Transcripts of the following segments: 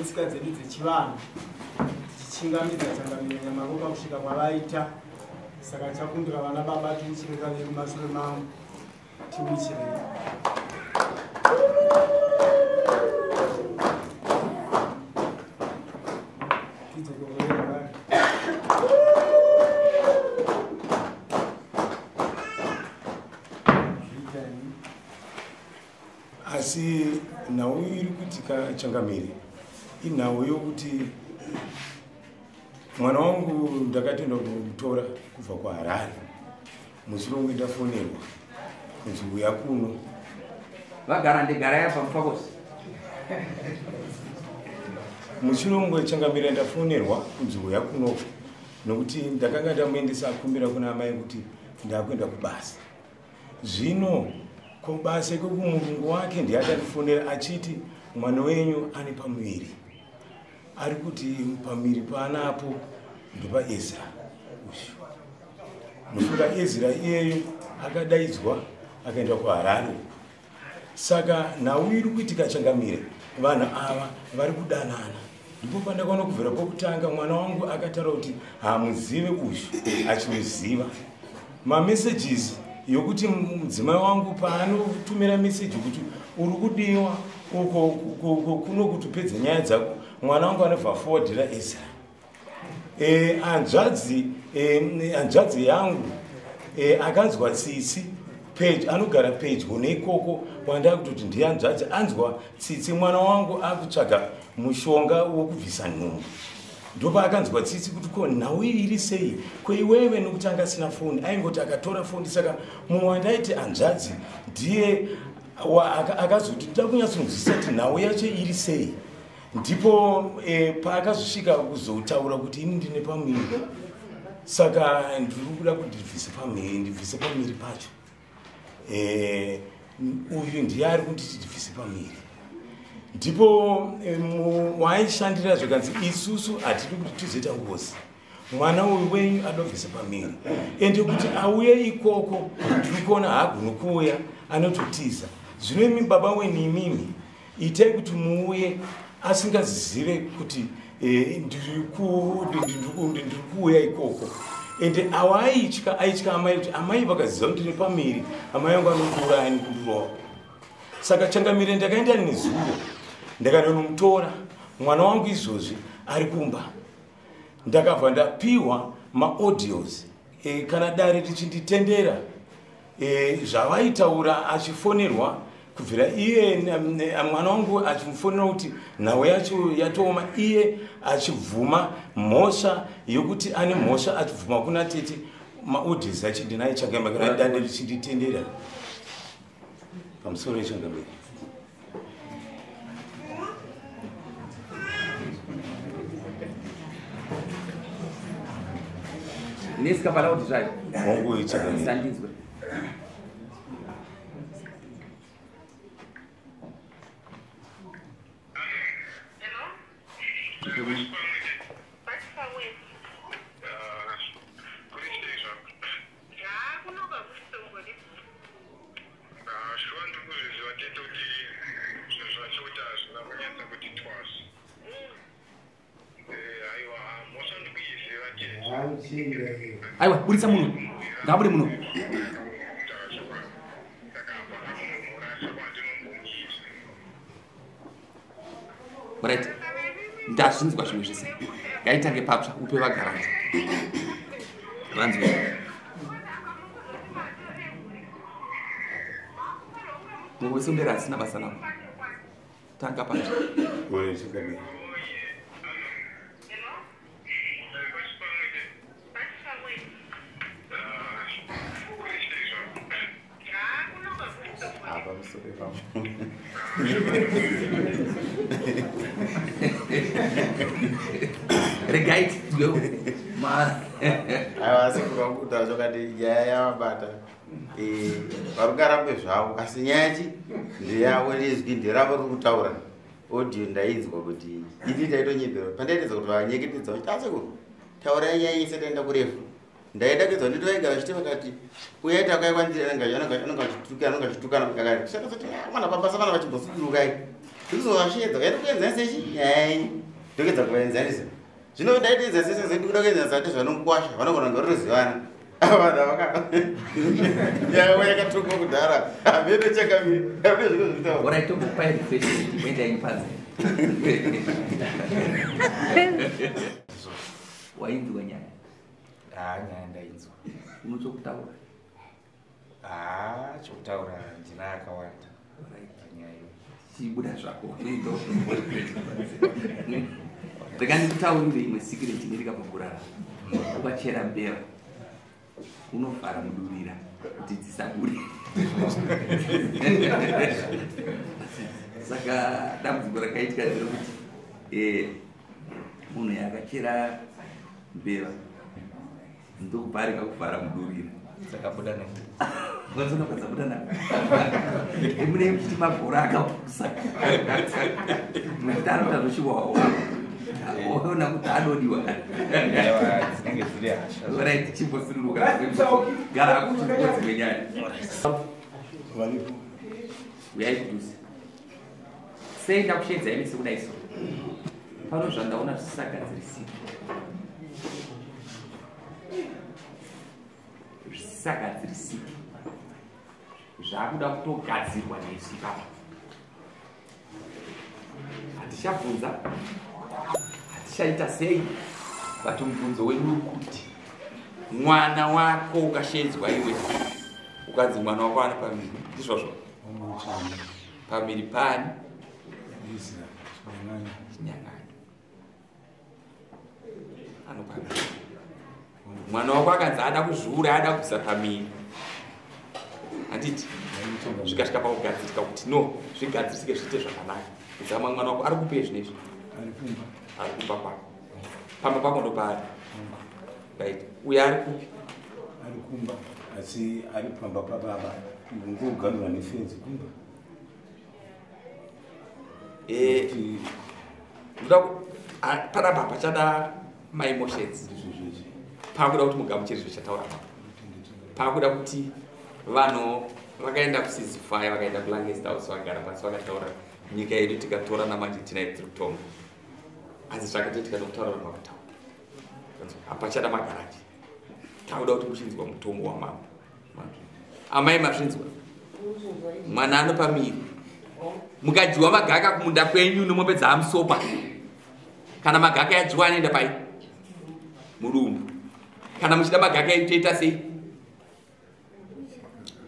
netsika dzedu dzechivanhu, tichichingamidza Changamire Nyamaropa kusvika kwavaita. Saka chakumbira vana baba tiuchire kaviri mumashure mangu, tiuchirei. Asi nhau iri kuitika Changamire inhau yokuti mwana wangu ndakatenda kumutora kubva kuHarare muchirongwe, ndafonerwa kunzi uya kuno. Vagara ndigarai apa mufakosi. Muchirongwe Changamire, ndafonerwa kunzi uya kuno nokuti ndakanga ndamuendesa akumbira kuna amai kuti ndakuenda kubasa. Zvino kubasa ikoko murungu wake ndiye akandifonera achiti mwana wenyu ane pamuviri, ari kuti pamuviri paanapo ndepaEzra uyu. Nofunga Ezra iyeyo akadaidzwa akaenda kuHarare. Saka nhau iri kuitika Changamire, vanhu ava vari kudanana. Ndipo pandakaona kubvira pokutanga mwana wangu akataura kuti hamuzive uyu, achimuziva. Mamessages yokuti mudzimai wangu paanotumira meseji kuti uri kudiwa uko kuno kuti upedze nyaya dzako, mwana wangu anobva forwardira Ezra. Hanzvadzi yangu akanzwa tsitsi pedyo, anogara pedyo neikoko kwandava kutoti ndiye hanzvadzi, anzwa tsitsi mwana wangu akutsvaga mushonga wokubvisa nhumbu. Ndopaakanzwa tsitsi kuti ko nhau iyi iri sei kweiwewe, nokuti anga asina foni, aingoti akatora foni. Saka mumwe wandaiti hanzvadzi ndiye akazoti toda kunyatsonzwisisa kuti nhau yacho iri sei. Ndipo paakazosvika kuzotaura kuti ini ndine pamuviri, saka ndiri kuda kuti ndibvise pamuviri, ndibvise pamuviri pacho. Uyu ndiye ari kunditi ndibvise pamuviri. Ndipo waaishandira zvikanzi isusu hatidi kuti tizoita ngozi, mwana uyu wenyu adobvisa pamuviri, ende kuti auye ikoko ndiri kuona haagoni kuuya, anototiza. Zvino imi baba weni imimi itai kuti muuye asingazive kuti ndiri kuuya ikoko. Ende awa aitya, aitya amai, kuti amai vakaziva kuti ndine pamuviri, amai vangu anondiuraya nekundirova. Saka Changamire, ndakaenda nezuro, ndakanonomutora mwana wangu, izvozvi ari kumba. Ndakabva ndapiwa maaudios kana dare richinditendera, zvavaitaura achifonerwa kubvira iye mwana wangu achimufonera kuti nhau yacho yatooma, iye achibvuma mhosva yokuti ane mhosva, achibvuma kuna tete. Maaudios acho ndinaye Changamire, kana dare richinditendera. Pamusoro yeChangamire. Nesika palaudi zvayo. Hongu Changamire. Sandinzwe. Shuwa ndiri kuzviziva tete kuti zvinhu zvacho kuti hazvina kunyatsa kuti twasi. Aiwa, mhosva ndikuiziva tete. Aiwa, buritsa muno, ngabude muno. Saka hapana munhu kwandinombomisa. Right, ndazvinzwa zvimwe zvese. Ngaitange patsva, upe vagaranzi vanzwe. Mumwe wese umberi asina basa navo, tanga patsva. Oye, Changamire. Pasi pamwe tete. Kuri sei zvako? Apa musoro ipapo. Regai tidye. Aiwa, asi kurwa kutaura chokwadi, nyaya yavabata vari kurambe zvavo, asi nyaya chi ndeyavo, nezwi nderavo riri kutaura. Audio ndainzwa kuti ini ndaitonyebherwa pandaitedza kuti vanyeketedza vachiti asekuru taurai nyaya isati yaenda kurefu. Ndaida kuedza nditi vaigara vachiti vakati uyai takauya kwandiri, anenge achituka, anenge achitukana kakati tisakazoti mwana pabasa vana vachimbosudurukai. Ndikuzovashedza kaita kuenzanisa chi nyaya yenyu. Ndokuedza kuvaenzanisa. Zvino ndaitoedza sese ndikuda kuenzanisa kuti zvanomukwasha vanogona kunge vatozivana. Vanhu avaka nyaya yakatongwa kudhara. Hameno chakamira. Hameno zviko zvinotaura. Alright, tokupai refreshment moenda yenyu panze. Wainzwa nyaya? Haa, nyaya ndainzwa. Unochokutaura? Haa, chokutaura ndina akawanda. Panyaya iyo. Chibuda zvako. Rega ndikutaurire imwe secret inoitika pakurara. Ukachera mbeva unovhara mudurira kuti dzisabude. Saka dambudziko rakaitika nderekuti munhu yakachera mbeva ndokubva arega kuvhara mudurira. Dzakabuda nei? Ukazoona kwadzabuda nako. Mune muchiti magora akapusa. Muchiti anoita zvechiwawa. Waona kuti anodiwa. Dzinenge dziri hasha. Alright, chimbosuduruka. Gara kuti dzimwe nyaya. Varipo. Uyai kudhuze. Sei ndakushedzai mese kudai so? Pano zvandaona zvisisagadzirisiki. Zvisisagadzirisiki. Zvakuda kutogadzirwa nesu ipapa. Hatichabvunza, hatichaita sei, but mubvunzo wedu kuti mwana wako ukashedzwa iwe ukanzi mwana wako ana pamiri, ndizvozvo? Pamiri pani? Chinyang'anya. Anopamiri. Mwana wako akanzi ada kuzviura, ada kubvisa pamiri. Handiti? Zvikasvika pakugadzirika kuti no, zvigadzirisike zviite zvakanaka. Zama mwana wako ari kupi zvinezvi? Ari kumba. Ari kumba kwako. Pamba pako ndopaari. Right. Uye ari kupi? Ari kumba, asi ari pamba pababa. Ngokuganurwa nefenzi kumba. Panapa pachada my emotions. Pakuda kuti mugamuchire zvichataura papa. Pakuda kuti vanhu vakaenda kuCeasefire, vakaenda kuLancaster House, vagara pasi vakataura nyika yedu tikatorana manje tinayo tiri kutonga. Asi zvakatoitika nokutaura vanhu vakataura. Hapachada magaraji. Takuda kuti muchinzwa mutongo wamambo. Amai mazvinzwa? Mwana anopa miri. Mukadyiwa magaka kumunda kwenyu nemombe dzaamusopa. Kana magaka yadyiwa anoenda pai? Mudumbu. Kana muchida magaka enyu toita sei?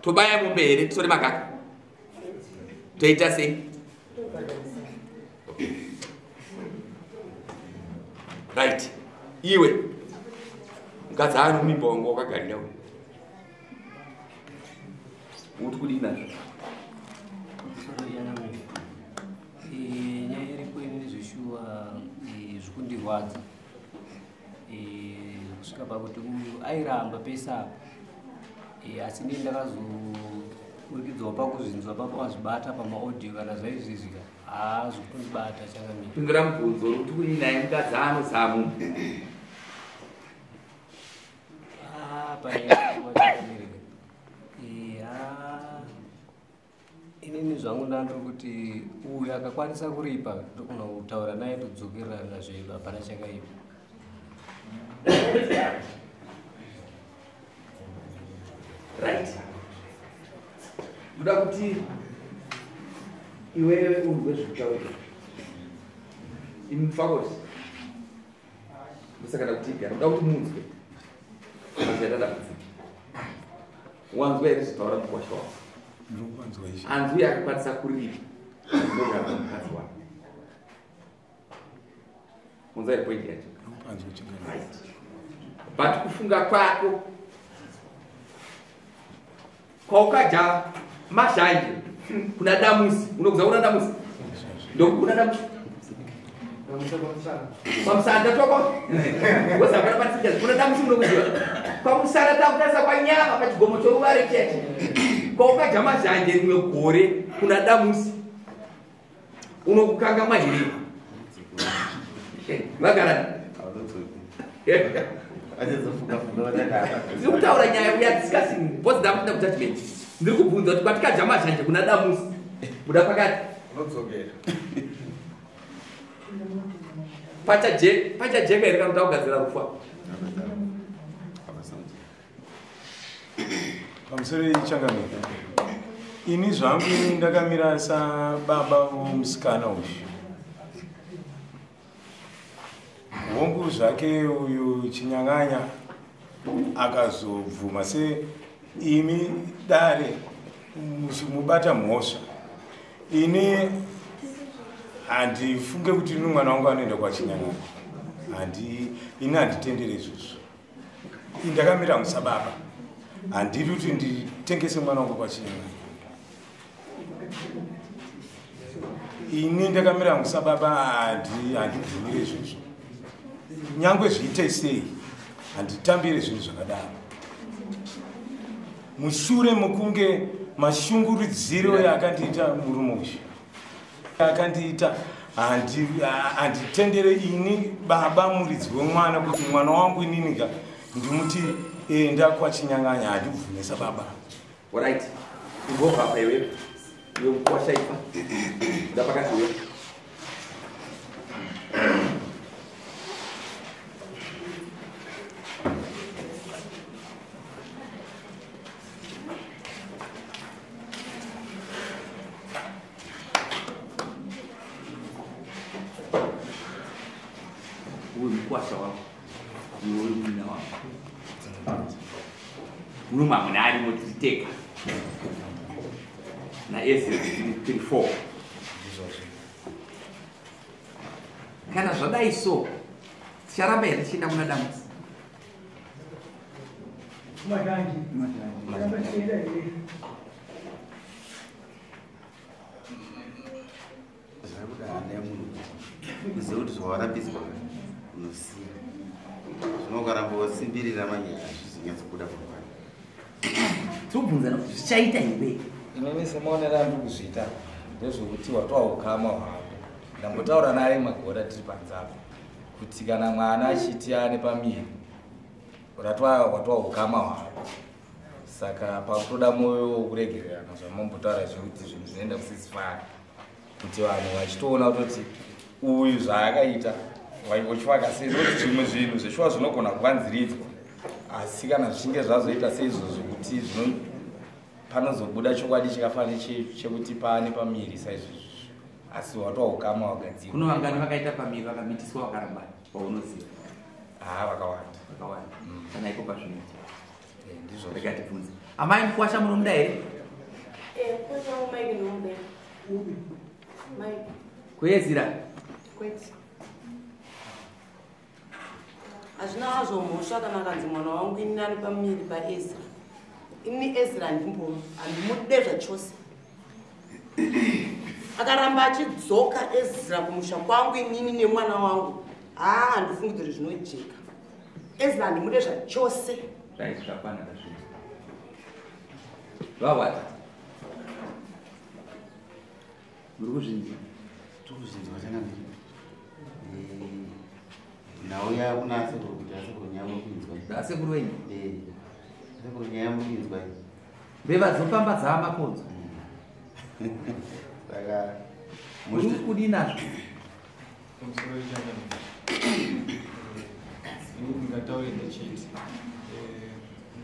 Tobaya mombe here titore magaka? Toita sei? Okay. Right. Iwe. Mukadzi ano mimba wangu wakagarira uyu. Uri kudii nazvo? Nyaya iripo ini zveshuwa zvikundirwadza. Kusvika pakuti uyu airamba pese apa. Asi inini ndakazoburikidzawo pakuzvinzwa papa wazvibata pamaaudio kana zvaizvizvi haa zvikundibata changamire. Pindura mubvunzo uri kuti kudii naye mukadzi anozamu? Panyaya inini zvangu ndandiri kuti uyu akakwanisa kuripa ndogona kutaura naye todzokererana zvedu, hapana chakaipa. Right. Ndoda kuti iwewe unzwe zvekutaura. Imi mufakoti. Musakada kuti igare. Ndoda kuti munzwe. Mazviita dambudziko. Wanzwa here zvitaura mukwasha wako? Ndinokuwanzwa izvi. Anzwi akakwanisa kuripa. Ndogara mukadzi wako. Unzwa here point yacho? Ndinokuwanzwa chingana. Right. But kufunga kwako kwaukadya mazhanje kuna Damusi, unokuza kuna Damusi? Ndokuna Damusi. Pamusana toko. Wozapana patsika kuna Damusi unokuziva. Pamusana takutarisa kwanyama pachigomo choruvare chete. Kwaukadya mazhanje rimwe gore kuna Damusi. Unokukanga mahiri. Vagara. Ndiri kutaura nyaya we are discussing both ndakupinda kujudgment. Ndiri kubvunza kuti kwatikadya mazhanje kuna Damusi. Buda pakati. Unodzokera. Pachajeka here kana kuti akugadzira rufu apa? Pamusoro ichangamira. Ini zvangu ndakamira sababa vomusikana uyu. Hongu zvake uyu Chinyang'anya akazobvuma se imi dare mubata mhosva. Ini handifunge kuti ini mwana wangu anoenda kwaChinyang'anya. Ini handitendere izvozvo. Ndakamira musababa. Handidi kuti nditengese mwana wangu kwaChinyang'anya. Ini ndakamira musababa handibvumire izvozvo. Nyangwe zviite sei, handitambire zvinhu zvakadaro. Mushure mokunge mashungurudziro yakandiita murume uyu akandiita, handitendere ini baba muridzi wemwana kuti mwana wangu ininika ndimuti enda kwaChinyang'anya, handibvume sababa. Alright. Imbobva apa iwewe. Iwe mukwasha ifa. Ndapakati iwe. Uyu mukwasha wako. Iwe uri munin'ina wako. Murume hamuna arimo tiri tega. NaEzra tiri 4. Kana zvadai so, ticharamba here tichienda kuna Damusi? Zvakuda hana yemunhu kuziva kuti zvawarambidzwa unosiya. Zvino ukaramba wasimbirira manyaya hazvizonyatsobuda mangwana. Tobvunzana kuti zvichaita here? Inini semaonero andiri kuzviita ndezvekuti watova ukama hwako. Ndambotaura naye magora tiri panze apa kuti kana mwana achiti ane pamiri watova ukama hwako. Saka pakutoda moyo wokuregererana zvamambotaura zvekuti zvinhu zvinoenda kuceasefire. Kuti vanhu vachitoona kutoti uyu zvaakaita uchivaka sei, nokuti zvimwe zvinhu zveshuwa zvinogona kuvanziridzwa, asi kana zvichinge zvazoita seizvozvo kuti panozobuda chokwadi chakafanana chekuti paane pamiri saizvozvo, asi watova ukama wagadzirwa. Kuno vangani vakaita pamiri vakamitiswa vakarambana vaunoziva? Haa, vakawanda. Vakawanda. Kana iko pazvinoita. Ndizvozvo. Rega tibvunze. Amai mukwasha munomuda here? Mukwasha wangu Mike ndinomuda. Mike. Kuezira? Kwete. Hazvina hazvo mhosva kana akanzi mwana wangu ini ari pamiri paEzra. Ini Ezra handimude zvachose. Akaramba achidzoka Ezra kumusha kwangu inini nemwana wangu. Haa, handifungi kuti zvinojeka. Ezra handimude zvachose. Right, zvakwana ndazvinzwa. Vawata. Muri kuzvinzwa? Tiri kuzvinzwa changamire. Nhau yakuna asekuru kuti asekuru nyaya muri kuinzwa. Asekuru wenyu? Asekuru nyaya muri kuinzwa iyi. Mbeva dzofamba dzaamakonzo. Saka muri kudii nazvo? Pamusoro wechangamire. Ini ndingataure ndechiti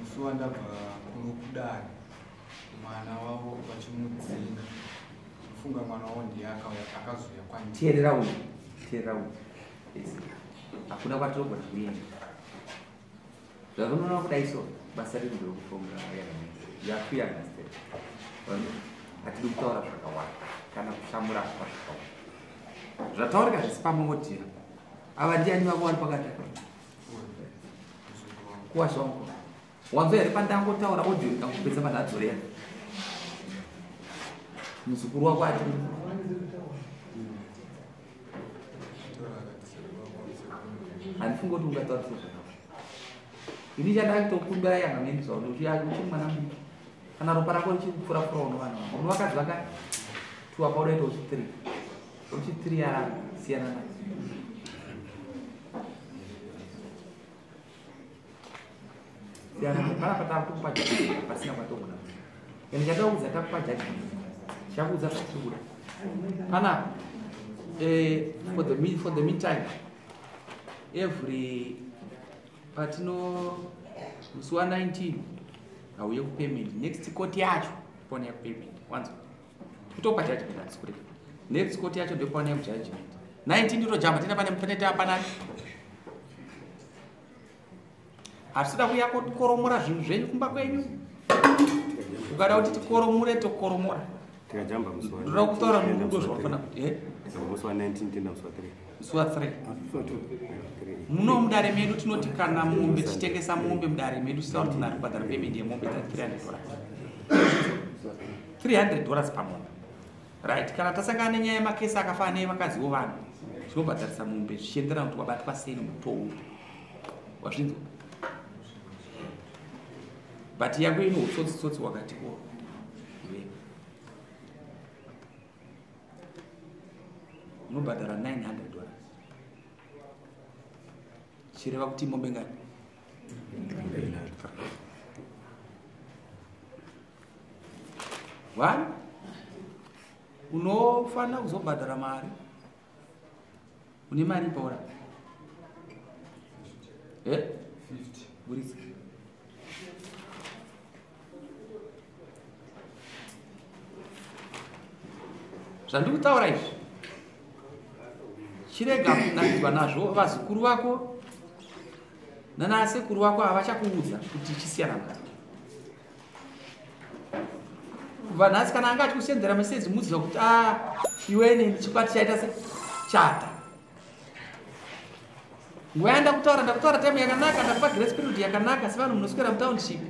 musi wandabva kuno kudare mwana wavo vachimudzinga. Kufunga mwana wavo ndiye akazouya kwandiri. Teerera uyu. Teerera uyu. Yes. Hakuna kwatinogona kuenda. Zvakunoona kudai so basa redu nderekutonga yakanaka. You are free understand. Hatidi kutaura zvakawanda kana kushamura zvakawanda. Zvataurika zvisi pamodhira. Ava ndiani vavo vari pakati apa? Kuwasha wangu. Wanzwa here pandangotaura audio ikangopedza pandadzorera? Muzukuru wako ati handifungi kuti ungataura sezvakanaka. Ini chandakatokumbira yanga meni zvavo ndokuti uchiri mwana mudiki. Kana ropa rako richikupfura-pfura unovana vako. Uno vakadzi vakati tuwa paunoita uchi 3. Uchi 3 yaramba siyana nayo. Siyana nayo. Panapa takutokupa judgment pasina kwatogona. Ende chandakuudza takupa judgment. Chakuudza zvatiri kuda. Pana for the meantime every patino musi wa 19 auye kupayment next court yacho pone ya payment wanzo kutopa judgment asikure next court yacho ndopone ya judgment 19 ndiro jamba tena pane pane tapana hatisida kuya kukoromora zvinhu zvenyu kumba kwenyu ukada kuti tikoromure tokoromora tikajamba musi wa ndoda kutaura norudo zvawafana kuti musi wa 19 tenda musi wa 3 musi wa 3 muno mudare medu tinoti kana mombe tichitengesa mombe mudare medu tisaura kuti munhu ari kubhadhara payment yemombe ta $300 pamombe right kana tasangana nenyaya yemakesi akafanana nevakaziwo vanhu tinobhadharisa mombe zvichienderana kuti wabatwa sei nomutoo upi wazvinzwa but yako ino utsotsi-tsotsi wakati o iwe unobhadhara $900 chireva kuti mombe ngani one unofanira kuzobhadhara mari une mari paura burisa zvandikutaura izvi chirega kunakidzwa nazvo vazukuru vako nanasekuru vako havachakuudza kuti chisiyana mukati kubva nhasi kana anga achikusendera meseji muziva kuti a iweni chikwati chaita se chata nguva yandakutaura ndakutaura time yakanaka ndakupa grace period yakanaka sevanhu munoswera mutownship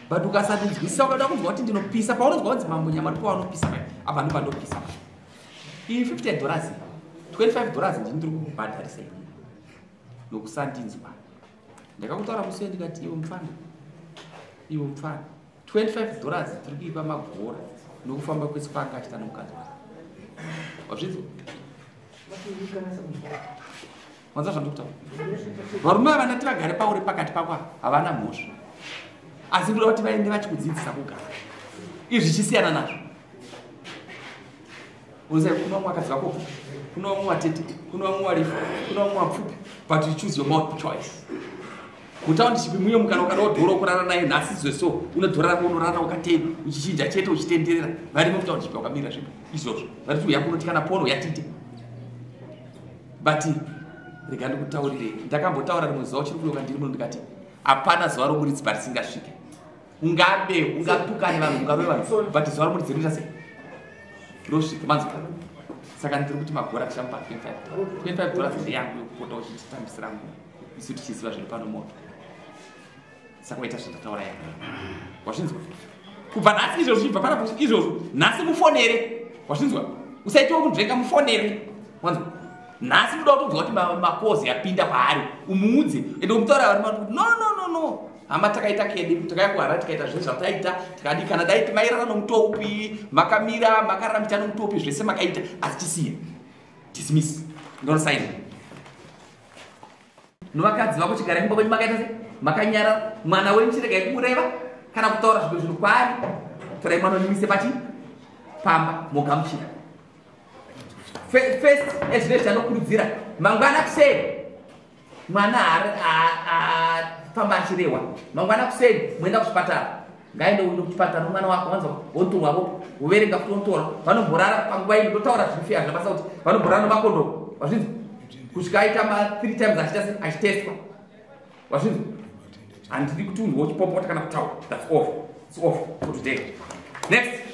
but ukasandinzwisisa ukada kunzwa kuti ndinopisa paunonzwa kunzi mambo nyama ndipo paunopisa apa ndipo pandopisa iyi $50 $25 ndini ndiri kubhadharisa ini nokusandinzwa ndakakutaura musi ndikati iwe mufana iwe mufana $25 tiri kuipa magora nokufamba kwese kwaanga achita nomukadzi wake wazvinzwa wanza zvandikutaura varume ava ndati vagare pauri pakati pako havana mhosva asi ndoda kuti vaende vachikudzidzisa kugara izvi zvichisiyana nazvo unoziva kuna vamwe vakadzi vako kuna vamwe vatete kuna vamwe varefu kuna vamwe vapfupi but you choose your mouth choice mutaundichipi muye mukana ukada wodhora kurara naye nhasi zweso unodhora rako unorara ukatenda uchichinja chete uchitenderera varimo mutaundichipi wakamira zvipo izvozvo variti uya kunoti kana pono yatite but rega ndikutaurire ndakambotaura rimwe zuva uchiri kudoka ndiri muno ndikati hapana zuva romuridzi parisingasvike ungabe ungatukane vanhu ungarove vanhu but zuva romuridzi rinoita sei rosvika manzwa saka ndiri kuti magora tichamupa $25 ndeyangu yokupota uchititambisira nguva isu tichiziva zviri pano moto saka waita zvandataura yangu wazvinzwa kubva nhasi izvozvo zvibva panapo izvozvo nhasi mufonere wazvinzwa usaitiwa kunzvenga mufonere wanzwa nhasi ndoda kutonzwa kuti makozi yapinda kwaari umuudze ende umutaura vari kuti no no no no hama takaita kedi takauya kuHarare tikaita zvese zvataita tikadi kana dai mairara nomutoo upi makamira makarara nomutoo upi zvese makaita asi chisiye dismiss ndinosaina novakadzi vako chigarai mumba kwenyu makaita sei makanyara mwana wenyu chiregai kumureva kana kutaura zvimwe zvinhu kwaari torai mwana wenyu muise pachi pamba mogamuchira first ezvino zvanokurudzira mangwana kuseni mwana famba achirehwa mangwana kuseni moenda kuchipatara ngaende uende kuchipatara nomwana wako wanzwa wotorwavo woverenga futi wotora vanomborara panguva ino ndotaura zviri hazvina basa kuti vanomborara nomakondomu wazvinzwa kusvika aita ma3 times achiita se achitestwa wazvinzwa handidi kuti unhu wochipopota kana kutaura that's off it's off for today next.